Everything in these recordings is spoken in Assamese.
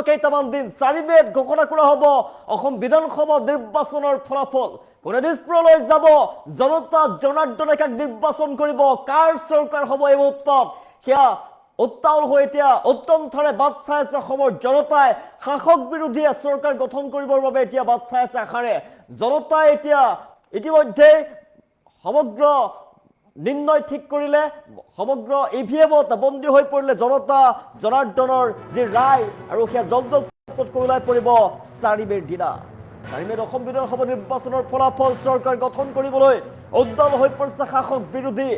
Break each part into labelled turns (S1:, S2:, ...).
S1: কেইটামান দিন, 4 মে'ত ঘোষণা কৰা হ'ব অসম বিধানসভা নিৰ্বাচনৰ ফলাফল। কোনে দিছপুৰলৈ যাব? জনতা জনাৰ্দনে কাক নিৰ্বাচন কৰিব? কাৰ চৰকাৰ হ'ব এই মুহূৰ্তত? সেয়া উত্তাল হৈ এতিয়া উৎকণ্ঠাৰে বাট চাই আছে অসমৰ জনতাই। শাসক বিৰোধীয়ে চৰকাৰ গঠন কৰিবৰ বাবে এতিয়া বাট চাই আছে আশাৰে জনতাই। এতিয়া ইতিমধ্যে সমগ্ৰ নিৰ্ণয় ঠিক কৰিলে, সমগ্ৰ ইভিএমত বন্দী হৈ পৰিলে জনতা জনাৰ্দনৰ যি ৰায় আৰু সেয়া জল জল পটপটকৈ ওলাই পৰিব 4 মে'ৰ দিনা। 4 মে'ত অসম বিধানসভা নিৰ্বাচনৰ ফলাফল। চৰকাৰ গঠন কৰিবলৈ উদ্দাম হৈ পৰিছে শাসক বিৰোধী।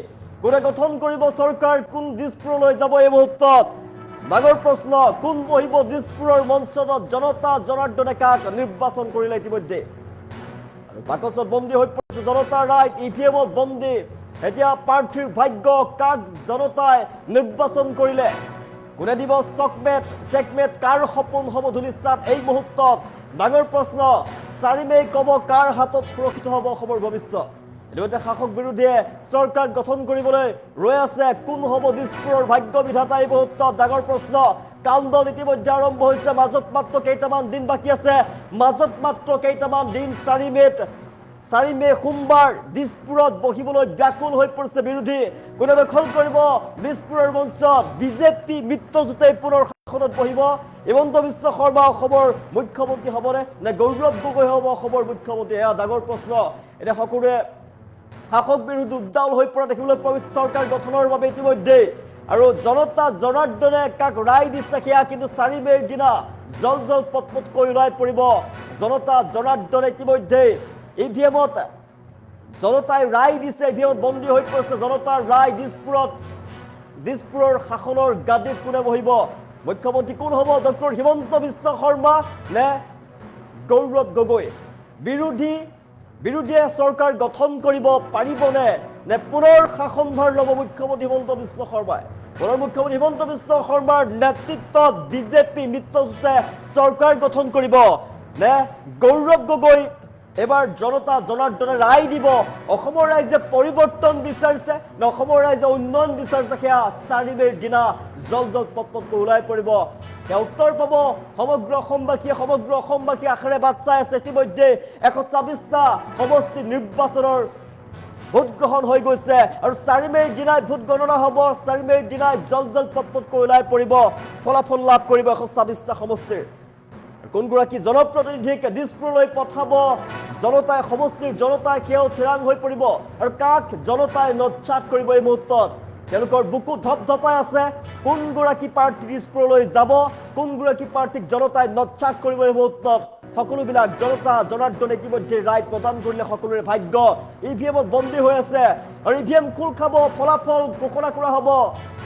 S1: কোনে গঠন কৰিব চৰকাৰ? কোন দিছপুৰলৈ যাব এই মুহূৰ্তত? ডাঙৰ প্ৰশ্ন, কোন বহিব দিছপুৰৰ মঞ্চত? জনতা জনাৰ্দনে কাক নিৰ্বাচন কৰিলে ইতিমধ্যে আৰু বাকচত বন্দী হৈ পৰিছে জনতাৰ ৰায়, ইভিএমত বন্দী এতিয়া প্ৰাৰ্থীৰ ভাগ্য। কাক জনতাই নিৰ্বাচন কৰিলে? কোনে দিব চকমেট, চেকমেট? কাৰ সপোন হ'ব ধূলিসাৎ এই মুহূৰ্তত? ডাঙৰ প্ৰশ্ন। 4 মে ক'ব কাৰ হাতত সুৰক্ষিত হ'ব অসমৰ ভৱিষ্যত। ইতিমধ্যে শাসক বিৰোধীয়ে চৰকাৰ গঠন কৰিবলৈ ৰৈ আছে। কোন হ'ব দিছপুৰৰ ভাগ্য বিধাতা এই মুহূৰ্তত? ডাঙৰ প্ৰশ্ন। কাউণ্টডাউন ইতিমধ্যে আৰম্ভ হৈছে। মাজত মাত্ৰ কেইটামান দিন বাকী আছে। মাজত মাত্ৰ কেইটামান দিন, 4 মে'ত, 4 মে' সোমবাৰ দিছপুৰত বহিবলৈ ব্যাকুল হৈ পৰিছে বিৰোধী। কোনে দখল কৰিব দিছপুৰৰ মঞ্চত? বিজেপি মিত্ৰজোঁটে পুনৰ শাসনত বহিব? হিমন্ত বিশ্ব শৰ্মা অসমৰ মুখ্যমন্ত্ৰী হ'বনে নে গৌৰৱ গগৈ হ'ব অসমৰ মুখ্যমন্ত্ৰী? এয়া ডাঙৰ প্ৰশ্ন। এতিয়া সকলোৱে শাসক বিৰোধী উদ্দাল হৈ পৰা দেখিবলৈ পোৱা গৈছে চৰকাৰ গঠনৰ বাবে ইতিমধ্যে। আৰু জনতা জনাৰ্দনে কাক ৰায় দিছে, সেয়া কিন্তু 4 মে'ৰ দিনা জল জল পটপটকৈ ওলাই পৰিব। জনতা জনাৰ্দনে ইতিমধ্যে ইভিএমত জনতাই ৰায় দিছে, ইভিএমত বন্দী হৈ পৰিছে জনতাৰ ৰায়। দিছপুৰত, দিছপুৰৰ শাসনৰ গাদীত কোনে বহিব? মুখ্যমন্ত্ৰী কোন হ'ব? ডক্টৰ হিমন্ত বিশ্ব শৰ্মা নে গৌৰৱ গগৈ? বিৰোধীয়ে চৰকাৰ গঠন কৰিব পাৰিবনে নে পুনৰ শাসনভাৰ ল'ব মুখ্যমন্ত্ৰী হিমন্ত বিশ্ব শৰ্মাই? পুনৰ মুখ্যমন্ত্ৰী হিমন্ত বিশ্ব শৰ্মাৰ নেতৃত্বত বিজেপি মিত্ৰজোঁটে চৰকাৰ গঠন কৰিব নে গৌৰৱ গগৈ? এবাৰ জনতা জনাৰ্দনে ৰায় দিব। অসমৰ ৰাইজে পৰিৱৰ্তন বিচাৰিছে নে অসমৰ ৰাইজে উন্নয়ন বিচাৰিছে, সেয়া 4 মে'ৰ দিনা জল জল পটপটকৈ ওলাই পৰিব। সেয়া উত্তৰ পাব সমগ্ৰ অসমবাসীয়ে। সমগ্ৰ অসমবাসী আশাৰে বাট চাই আছে। ইতিমধ্যে 126টা সমষ্টি নিৰ্বাচনৰ ভোট গ্ৰহণ হৈ গৈছে আৰু 4 মে'ৰ দিনাই ভোট গণনা হ'ব। 4 মে'ৰ দিনাই জল জল পটপটকৈ ওলাই পৰিব, ফলাফল লাভ কৰিব 126টা সমষ্টিৰ। কোনগৰাকী জনপ্ৰতিনিধিক দিছপুৰলৈ পঠাব জনতাই, সমষ্টিৰ জনতাই, সেয়াও থিৰাং হৈ পৰিব। আৰু কাক জনতাই নৎসাত কৰিব এই মুহূৰ্তত, তেওঁলোকৰ বুকু ধপ ধপাই আছে। কোনগৰাকী প্ৰাৰ্থী দিছপুৰলৈ যাব, কোনগৰাকী প্ৰাৰ্থীক জনতাই নৎসাত কৰিব এই মুহূৰ্তত, সকলোবিলাক জনতা জনাৰ্দনে ইতিমধ্যে ৰায় প্ৰদান কৰিলে। সকলোৰে ভাগ্য ইভিএমত বন্দী হৈ আছে আৰু ইভিএম খোল খাব, ফলাফল ঘোষণা কৰা হ'ব।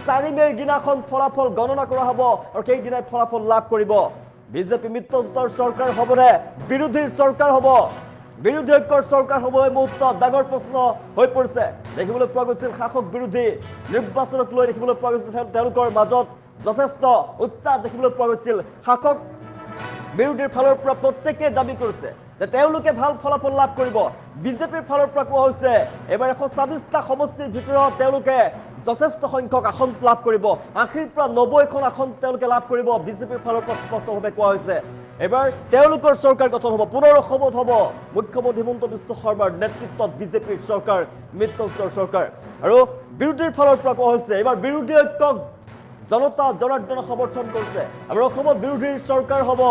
S1: 4 মে'ৰ দিনাখন ফলাফল গণনা কৰা হ'ব আৰু সেইদিনাই ফলাফল লাভ কৰিব। বিজেপি মিত্ৰজোঁটৰ চৰকাৰ হ'বনে বিৰোধীৰ চৰকাৰ হ'ব, বিৰোধী ঐক্যৰ চৰকাৰ হ'ব, এই মুহূৰ্তত ডাঙৰ প্ৰশ্ন হৈ পৰিছে। দেখিবলৈ পোৱা গৈছিল শাসক বিৰোধী নিৰ্বাচনক লৈ দেখিবলৈ পোৱা গৈছিল তেওঁলোকৰ মাজত যথেষ্ট উৎসাহ দেখিবলৈ পোৱা গৈছিল। শাসক বিৰোধীৰ ফালৰ পৰা প্ৰত্যেকে দাবী কৰিছে যে তেওঁলোকে ভাল ফলাফল লাভ কৰিব। বিজেপিৰ ফালৰ পৰা কোৱা হৈছে এইবাৰ 126টা সমষ্টিৰ ভিতৰত তেওঁলোকে যথেষ্ট সংখ্যক আসন লাভ কৰিব। 80ৰ পৰা 90খন আসন তেওঁলোকে লাভ কৰিব, বিজেপিৰ ফালৰ পৰা স্পষ্টভাৱে কোৱা হৈছে। এইবাৰ তেওঁলোকৰ চৰকাৰ গঠন হ'ব, পুনৰ অসমত হ'ব মুখ্যমন্ত্ৰী হিমন্ত বিশ্ব শৰ্মাৰ নেতৃত্বত বিজেপিৰ চৰকাৰ, মিত্ৰজোঁটৰ চৰকাৰ। আৰু বিৰোধীৰ ফালৰ পৰা কোৱা হৈছে এইবাৰ বিৰোধী ঐক্যক জনতা জনাৰ্দনে সমৰ্থন কৰিছে আৰু অসমত বিৰোধীৰ চৰকাৰ হ'ব,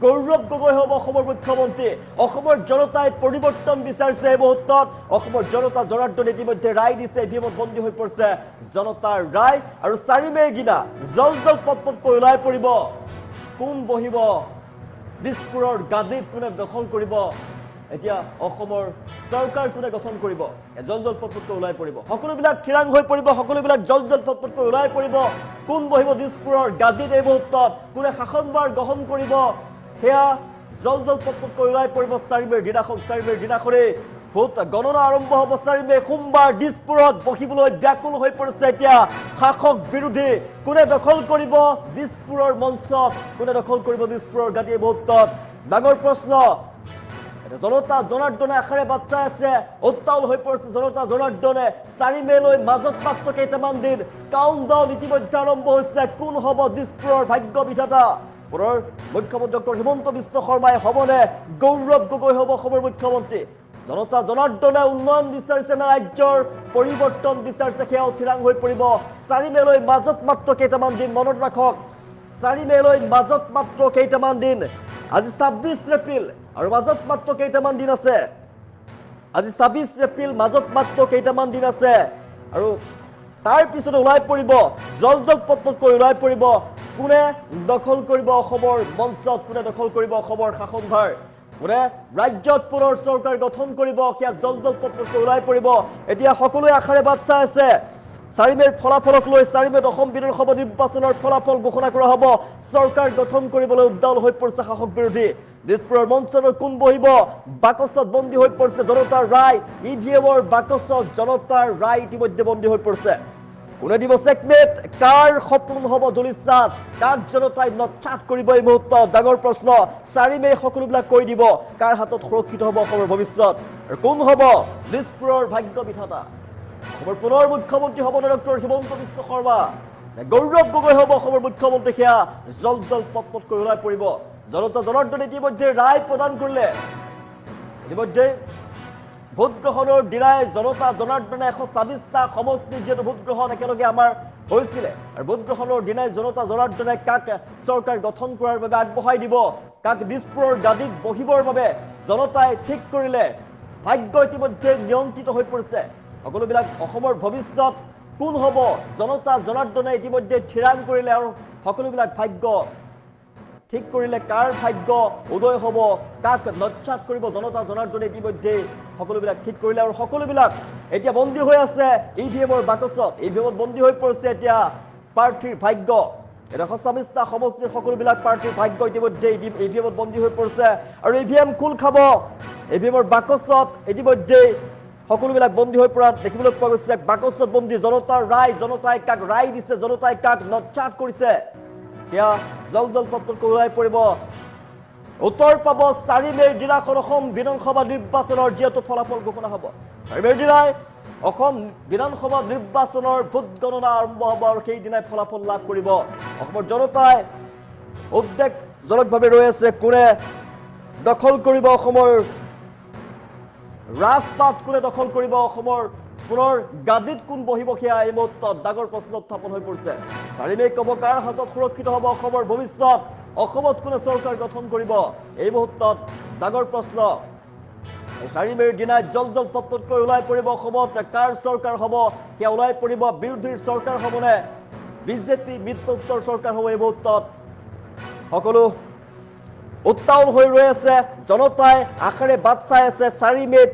S1: গৌৰৱ গগৈ হ'ব অসমৰ মুখ্যমন্ত্ৰী। অসমৰ জনতাই পৰিৱৰ্তন বিচাৰিছে এই মুহূৰ্তত। অসমৰ জনতা জনাৰ্দন ইতিমধ্যে ৰায় দিছে, ইভিএমত বন্দী হৈ পৰিছে জনতাৰ ৰায় আৰু 4 মে'ৰ দিনা জল জল পটপটকৈ ওলাই পৰিব কোন বহিব দিছপুৰৰ গাদীত, কোনে দখল কৰিব, এতিয়া অসমৰ চৰকাৰ কোনে গঠন কৰিব, এই জল জল পটপটকৈ ওলাই পৰিব। সকলোবিলাক থিৰাং হৈ পৰিব, সকলোবিলাক জল জল পটপটকৈ ওলাই পৰিব। কোন বহিব দিছপুৰৰ গাদীত এই মুহূৰ্তত, কোনে শাসনভাৰ গ্ৰহণ কৰিব, সেয়া জল জল পটপটকৈ ওলাই পৰিব 4 মে'ৰ দিনাখন। 4 মে'ৰ দিনাখনেই ভোট গণনা আৰম্ভ হ'ব। 4 মে' সোমবাৰ দিছপুৰত বহিবলৈ ব্যাকুল হৈ পৰিছে এতিয়া শাসক বিৰোধী। কোনে দখল কৰিব দিছপুৰৰ মঞ্চত, কোনে দখল কৰিব দিছপুৰৰ গাদী, এই মুহূৰ্তত ডাঙৰ প্ৰশ্ন। এতিয়া জনতা জনাৰ্দনে আশাৰে বাট চাই আছে, উত্তাল হৈ পৰিছে জনতা জনাৰ্দনে। 4 মে'লৈ মাজত মাত্ৰ কেইটামান দিন, কাউণ্ট ডাউন ইতিমধ্যে আৰম্ভ হৈছে। কোন হ'ব দিছপুৰৰ ভাগ্য বিধাতা? পুনৰ মুখ্যমন্ত্ৰী ডক্টৰ হিমন্ত বিশ্ব শৰ্মাই হ'বনে গৌৰৱ গগৈ হ'ব অসমৰ মুখ্যমন্ত্ৰী? জনতা জনাৰ্দনে উন্নয়ন বিচাৰিছে নে ৰাজ্যৰ পৰিৱৰ্তন বিচাৰিছে, সেয়াও থিৰাং হৈ পৰিব 4 মে'লৈ মাজত মাত্ৰ কেইটামান দিন। মনত ৰাখক, 4 মে'লৈ মাজত মাত্ৰ কেইটামান দিন। আজি 26 এপ্ৰিল আৰু মাজত মাত্ৰ কেইটামান দিন আছে। আজি 26 এপ্ৰিল, মাজত মাত্ৰ কেইটামান দিন আছে আৰু তাৰ পিছত ওলাই পৰিব, জল জল পটপটকৈ ওলাই পৰিব কোনে দখল কৰিব অসমৰ মঞ্চত, কোনে দখল কৰিব অসমৰ শাসনভাৰ, কোনে ৰাজ্যত পুনৰ চৰকাৰ গঠন কৰিব, সেয়া জল জল পটপটকৈ ওলাই পৰিব। এতিয়া সকলোৱে আশাৰে বাট চাই আছে 4 মে'ৰ ফলাফলক লৈ। 4 মে'ত অসম বিধানসভা নিৰ্বাচনৰ ফলাফল ঘোষণা কৰা হ'ব। চৰকাৰ গঠন কৰিবলৈ উদ্দাল হৈ পৰিছে শাসক বিৰোধী। দিছপুৰৰ মঞ্চত কোন বহিব? বাকচত বন্দী হৈ পৰিছে জনতাৰ ৰায়। ইভিএমৰ বাকচত জনতাৰ ৰায় ইতিমধ্যে বন্দী হৈ পৰিছে। কোনে দিব চেকমেট? কাৰ সপোন হ'ব ধূলিসাৎ? কাক জনতাই নৎসাত কৰিব এই মুহূৰ্তত? ডাঙৰ প্ৰশ্ন। 4 মে সকলোবিলাক কৈ দিব কাৰ হাতত সুৰক্ষিত হ'ব অসমৰ ভৱিষ্যত আৰু কোন হ'ব দিছপুৰৰ ভাগ্য বিধাতা। অসমৰ পুনৰ মুখ্যমন্ত্ৰী হ'ব ডক্টৰ হিমন্ত বিশ্ব শৰ্মা নে গৌৰৱ গগৈ হ'ব অসমৰ মুখ্যমন্ত্ৰী, সেয়া জল জল পট পটকৈ ওলাই পৰিব। জনতা জনাৰ্দনে ইতিমধ্যে ৰায় প্ৰদান কৰিলে। ইতিমধ্যে ভোটগ্ৰহণৰ দিনাই জনতা জনাৰ্দনে 126টা সমষ্টিৰ যিহেতু ভোটগ্ৰহণ একেলগে আমাৰ হৈছিলে আৰু ভোটগ্ৰহণৰ দিনাই জনতা জনাৰ্দনে কাক চৰকাৰ গঠন কৰাৰ বাবে আগবঢ়াই দিব, কাক দিছপুৰৰ গাদীত বহিবৰ বাবে জনতাই ঠিক কৰিলে। ভাগ্য ইতিমধ্যে নিয়ন্ত্ৰিত হৈ পৰিছে। সকলোবিলাক অসমৰ ভৱিষ্যত কোন হ'ব জনতা জনাৰ্দনে ইতিমধ্যে থিৰাং কৰিলে আৰু সকলোবিলাক ভাগ্য ঠিক কৰিলে। কাৰ ভাগ্য উদয় হ'ব, কাক নৎসাত কৰিব জনতা জনাৰ্দনে ইতিমধ্যে সকলোবিলাক ঠিক কৰিলে আৰু সকলোবিলাক এতিয়া বন্দী হৈ আছে ইভিএমৰ বাকচত। ইভিএমত বন্দী হৈ পৰিছে এতিয়া প্ৰাৰ্থীৰ ভাগ্য। 126টা সমষ্টিৰ সকলোবিলাক প্ৰাৰ্থীৰ ভাগ্য ইতিমধ্যে ইভিএমত বন্দী হৈ পৰিছে আৰু ইভিএম খোল খাব। ইভিএমৰ বাকচত ইতিমধ্যে সকলোবিলাক বন্দী হৈ পৰা দেখিবলৈ পোৱা গৈছে। বাকচত বন্দী জনতাৰ ৰায়। জনতাই কাক ৰায় দিছে, জনতাই কাক নৎসাত কৰিছে, সেয়া জল জল পটপটকৈ ওলাই পৰিব। উত্তৰ পাব 4 মে'ৰ দিনাখন অসম বিধানসভা নিৰ্বাচনৰ যিহেতু ফলাফল ঘোষণা হ'ব। 4 মে'ৰ দিনাই অসম বিধানসভা নিৰ্বাচনৰ ভোট গণনা আৰম্ভ হ'ব আৰু সেইদিনাই ফলাফল লাভ কৰিব অসমৰ জনতাই। উদ্বেগজনকভাৱে ৰৈ আছে কোনে দখল কৰিব অসমৰ ৰাজপাট, কোনে দখল কৰিব অসমৰ পুনৰ গাদীত, কোন বহিব, সেয়া এই মুহূৰ্তত ডাঙৰ প্ৰশ্ন উত্থাপন হৈ পৰিছে। 4 মে ক'ব কাৰ হাতত সুৰক্ষিত হ'ব অসমৰ ভৱিষ্যত, অসমত কোনে চৰকাৰ গঠন কৰিব, এই মুহূৰ্তত ডাঙৰ প্ৰশ্ন। 4 মে'ৰ দিনাই জল জল পটপটকৈ ওলাই পৰিব অসমত কাৰ চৰকাৰ হ'ব, সেয়া ওলাই পৰিব। বিৰোধীৰ চৰকাৰ হ'বনে বিজেপি মিত্ৰজোঁটৰ চৰকাৰ হ'ব, এই মুহূৰ্তত সকলো উত্তাল হৈ ৰৈ আছে। জনতাই আশাৰে বাট চাই আছে। 4 মে'ত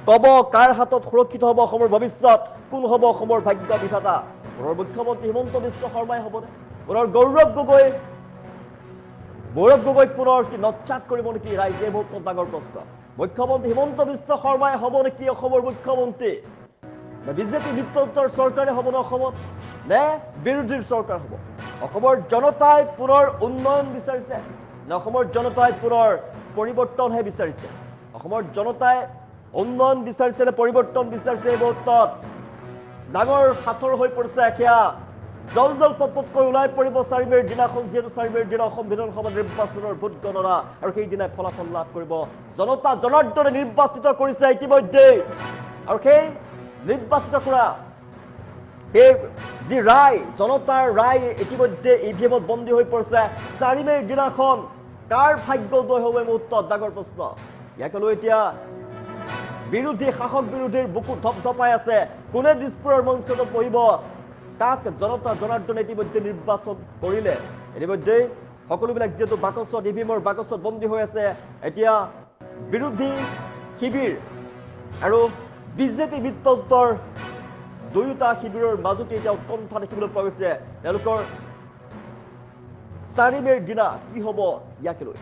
S1: ক'ব কাৰ হাতত সুৰক্ষিত হ'ব অসমৰ ভৱিষ্যত, কোন হ'ব অসমৰ ভাগ্য বিধাতা। পুনৰ মুখ্যমন্ত্ৰী হিমন্ত বিশ্ব শৰ্মাই হ'বনে পুনৰ গৌৰৱ গগৈ? গৌৰৱ গগৈক পুনৰ কি নৎসাত কৰিব নেকি ৰাইজে? এই মুহূৰ্তত ডাঙৰ প্ৰশ্ন। মুখ্যমন্ত্ৰী হিমন্ত বিশ্ব শৰ্মাই হ'ব নেকি অসমৰ মুখ্যমন্ত্ৰী, নে বিজেপি মিত্ৰজোঁটৰ চৰকাৰে হ'ব নে অসমত, নে বিৰোধীৰ চৰকাৰ হ'ব? অসমৰ জনতাই পুনৰ উন্নয়ন বিচাৰিছে নে অসমৰ জনতাই পুনৰ পৰিৱৰ্তনহে বিচাৰিছে? অসমৰ জনতাই উন্নয়ন বিচাৰিছে নে পৰিৱৰ্তন বিচাৰিছে, এই মুহূৰ্তত ডাঙৰ সাঁথৰ হৈ পৰিছে। সেয়া জল জল পটপটকৈ ওলাই পৰিব 4 মে'ৰ দিনাখন, যিহেতু 4 মে'ৰ দিনা অসম বিধানসভা নিৰ্বাচনৰ ভোট গণনা আৰু সেইদিনাই ফলাফল লাভ কৰিব। জনতা জনাৰ্দনে নিৰ্বাচিত কৰিছে ইতিমধ্যে আৰু সেই নিৰ্বাচিত কৰা সেই যি ৰায়, জনতাৰ ৰায় ইতিমধ্যে ইভিএমত বন্দী হৈ পৰিছে। 4 মে'ৰ দিনাখন কাৰ ভাগ্য উদয় হ'ব, এই মুহূৰ্তত ডাঙৰ প্ৰশ্ন। ইয়াকে লৈ এতিয়া বিৰোধী, শাসক বিৰোধীৰ বুকু ধপধপাই আছে। কোনে দিছপুৰৰ মঞ্চত বহিব, কাক জনতা জনাৰ্দনে ইতিমধ্যে নিৰ্বাচন কৰিলে? ইতিমধ্যে সকলোবিলাক যিহেতু বাকচত, ইভিএমৰ বাকচত বন্দী হৈ আছে, এতিয়া বিৰোধী শিবিৰ আৰু বিজেপি মিত্ৰজোঁটৰ দুয়োটা শিবিৰৰ মাজতে এতিয়া উৎকণ্ঠা দেখিবলৈ পোৱা গৈছে। তেওঁলোকৰ 4 মে'ৰ দিনা কি হ'ব ইয়াকে লৈ।